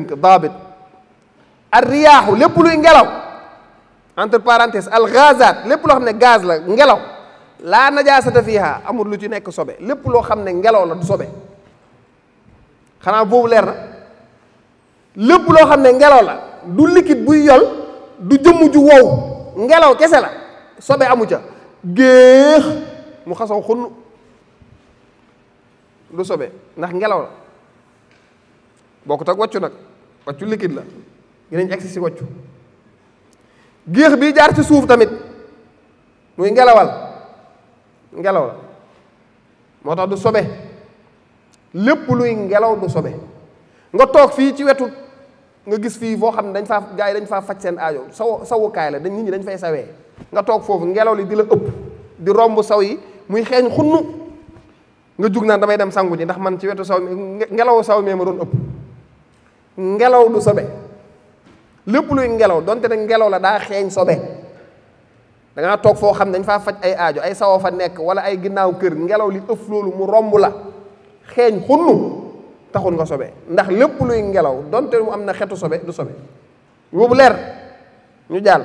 daabit ar riyaaxu lépp luy ngelaw entre parenthèses al gazat lépp loo xam ne gaz la ngelaw laa najaasata fiha amul lu ci nekk sobe lépp loo xam ne ngelaw la du sobe xanaa boobu leer na lépp loo xam ne ngelaw la du liquide buy yol du jëmm ju wow ngelaw kese la sobe amu ca géex mu xasaw xunn du sobe ndax ngelaw la bokkut ak wàccu nag wàccu liquide la dinañ egsi si wàccu géex bi jaar ci suuf tamit muy ngelaw la moo tax du sobe lépp luy ngelaw du sobe nga toog fii ci wetu nga gis fii foo xam ne dañ faa gars yi dañ faa faj seen aajo sawukaay la nit ñi dañ fay sawee nga toog foofu ngelaw li di la ëpp di romb saw yi muy xeeñ xunnu nga jug naan damay dem sangu ji ndax man ci wetu saw mi ngelaw saw mi ma doon ëpp ngelaw du sobe lépp luy ngelaw donte nag ngelaw la daa xeeñ sobe da ngaa toog foo xam ne dañ faa faj ay aajo ay sawo fa nekk wala ay ginnaaw kër ngelaw li ëf loolu mu romb la xeeñ xunnu taxul nga sobe ndax lépp luy ngelaw donte mu am na xetu sobe du sobe boobu leer ñu jàll